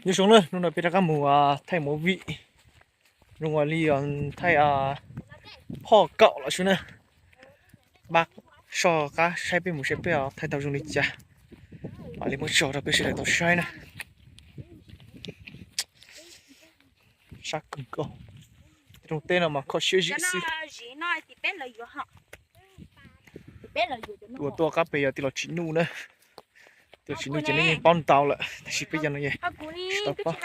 Nyob zoo na, hnub no peb rov qab mus thaij movie, zoo li thaij phoj kaum los xwb na. Pab soj qab saib peb mus saib peb thaij tau zoo li cas, mam li muab tso rau peb sawv daws tau saib na. Sab kawg nkaus, rooj teb no mas kho siab zim xwb. Tus uas tuaj qab pem yog tij laug Tsim Nuj na. Tij laug Tsim Nuj ces nej yeej paub ntau lawm, tab sis peb cov no tsis tau paub.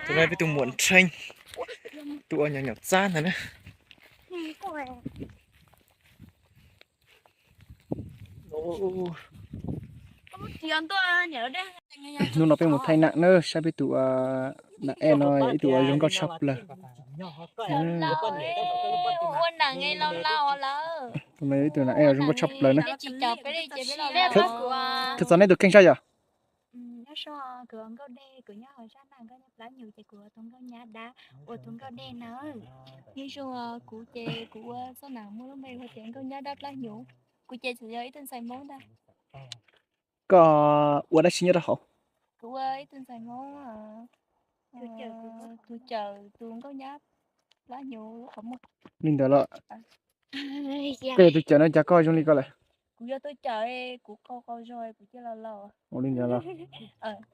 Tus no peb tus muam Nrheej, tus uas nyom nyom txab ntawd na. Hnub no peb mus thaij nam na, saib peb tus nam ej no ib tug uas zoo nkauj tshaj plaws. Tus no yog ib tug nam ej zoo nkauj tshaj plaws na. Koj txog neb tus kheej saib yom? Nyob zoo, kuv ua nkauj dej, kuv nyob hauv zaj nam nkauj nyab plab hnyuv ces kuv ua tus nkauj nyab dab, ua tus nkauj dej na. Nyob zoo, kuv ces kuv ua txoj nam muaj lub npe hu tias nkauj nyab dab plab hnyuv. Kuv ces txawm yog ib tug ntxhais Hmoob ntag. Koj ua dab tsi nyob rau hauv? Kuv ua ib tug ntxhais Hmoob, tus cawm tus nkauj nyab plab hnyuv lub qhov muag. Li ntawd los? Koj yog tus cawm no cas koj zoo li ko lawm? Kuv yog tus cawm, kuv qau qau zog kuv cia li los. Ua li ntawd los?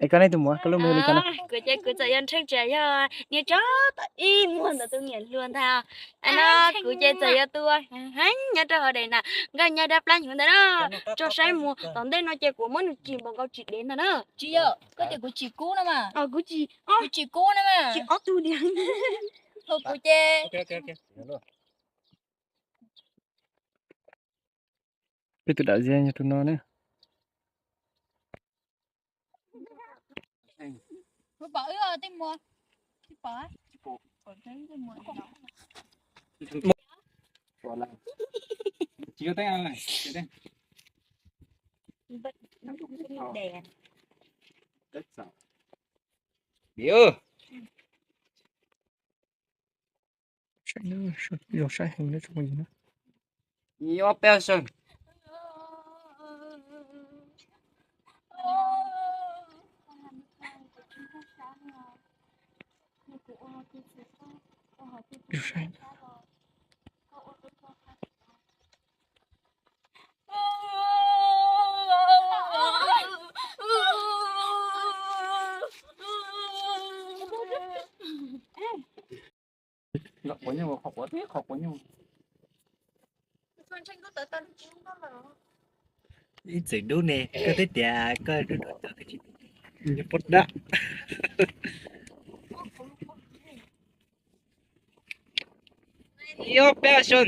Es koj neb tus muam, koj lub npe hu li cas no? Kuv ces kuv txawm yog Nrheej Tsev, yog niag tso tom ib muag ntawd tus niam hluas ntag. Kuv ces txawm yog tus heev nyob rau hauv daim nam nkauj nyab dab plab hnyuv ntawd na. Tso saib mus tom ntej no ces kuv muab nws tsim npaum nkaus tsis dev ntag na. Tsis yog, koj tias kuv tsis kub no mas. Kuv tsis, kuv tsis kub no mas. Tsis ob tug diam. Kuv ces Peb tus dam ziab yog tus no na. Saib, saib heev na tsoom phooj ywg na. Ob peb sawv. Saib. Qhov quav nyuj, qhov quav tib qhov quav nyuj. Ib txwm dub ne, koj twb tias koj dub dub cov twb tsis dub. Pob dab. Ib ob peb sawv.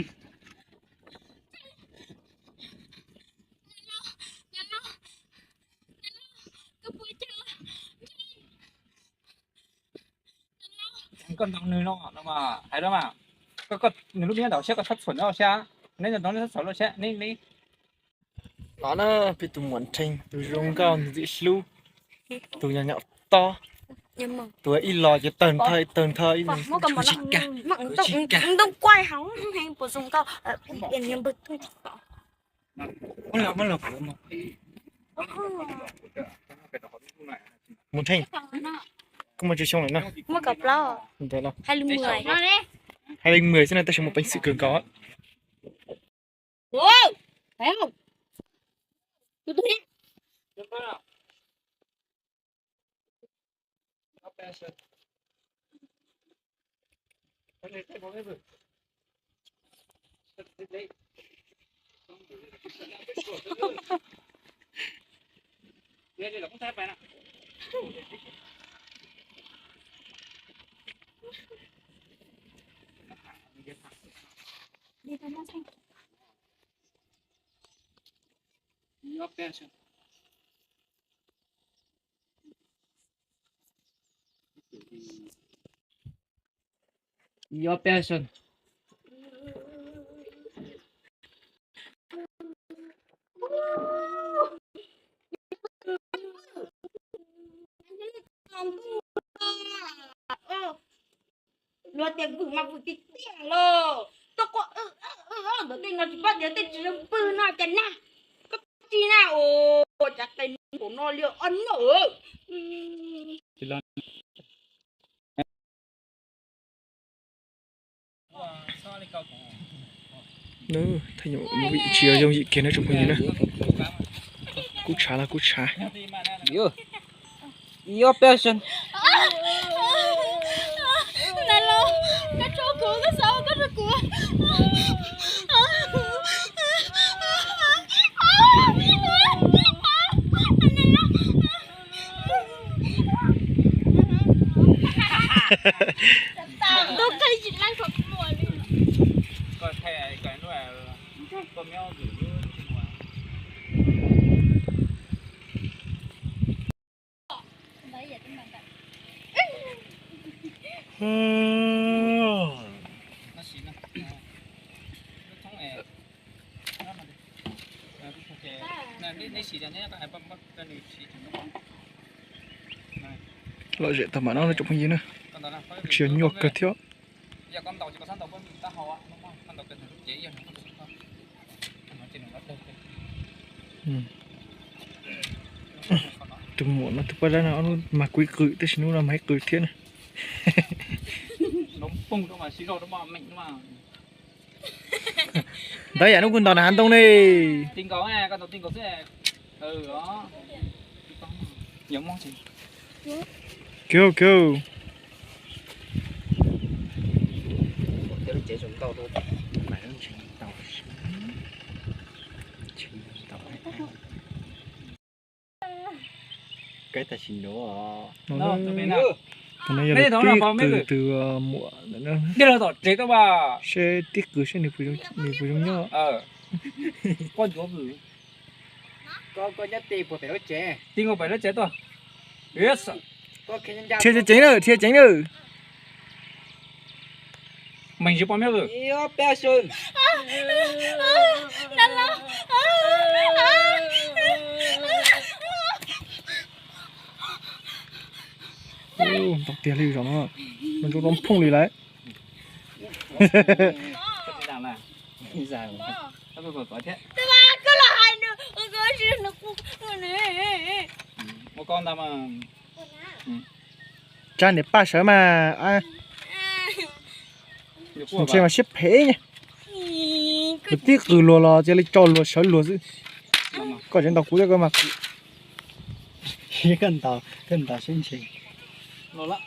Koj ntaus nws no, no mas hais rau mas, koj, koj nws lub nyiab ntaus siab, koj txhob txhuam nws siab, neb ntaus neb txhob txhuam lub siab, neb, neb. No na, peb tus muam Nrheej, tus zoo nkauj ntxim hlub, tus nyom nyom tob, tus ib los ces tawg nthawj tawg nthawj ib los. Mus Nrheej, koj muaj tsawg xyoo lawm na? Ntawd los, hais li mười xwb na, tab sis muaj peev xwm kawg nkaus. Ib ob peb sawv. Luag tias vwm mas vwm tiag tiag los, tuaj quaj ntawm tej no tsis paub tias tej tsis zoo pw no cas na. Koj tsis na, ua cas tes nkaum no li ob noj. Thaum mus vim tsis yog yooj yim kiag na tsoom phooj ywg na. Kub tshav los kub tshav. Ib ob peb xwb. Lom zem tau mam no tsoom phooj ywg na. Tsis yog nyuaj kawg thiab. Tus muam no tus poj dab no ob hnub mas kuj ib qw tab sis hnub no mas ib qw thiab na. Ntawd yam hnub kuv ntaus nram hav ntoo ne. Kiag kiag. Tam sim no, no yog tib qws tus muam ntawm no, seb tib qws seb nws puas zoo nyob. Dhia ceev na, dhia ceev na. Ntau tiag li zaum no, zoo zoo phooj li lawm. Tsab niam paj sawv mas, ntshe mas siab phem ne. Kuv tib qws luag los cia li tso luag sawv luag xwb. Koj tseem ntaus kuv thiab koj mas kuv, koj ntaus seb ntshe los.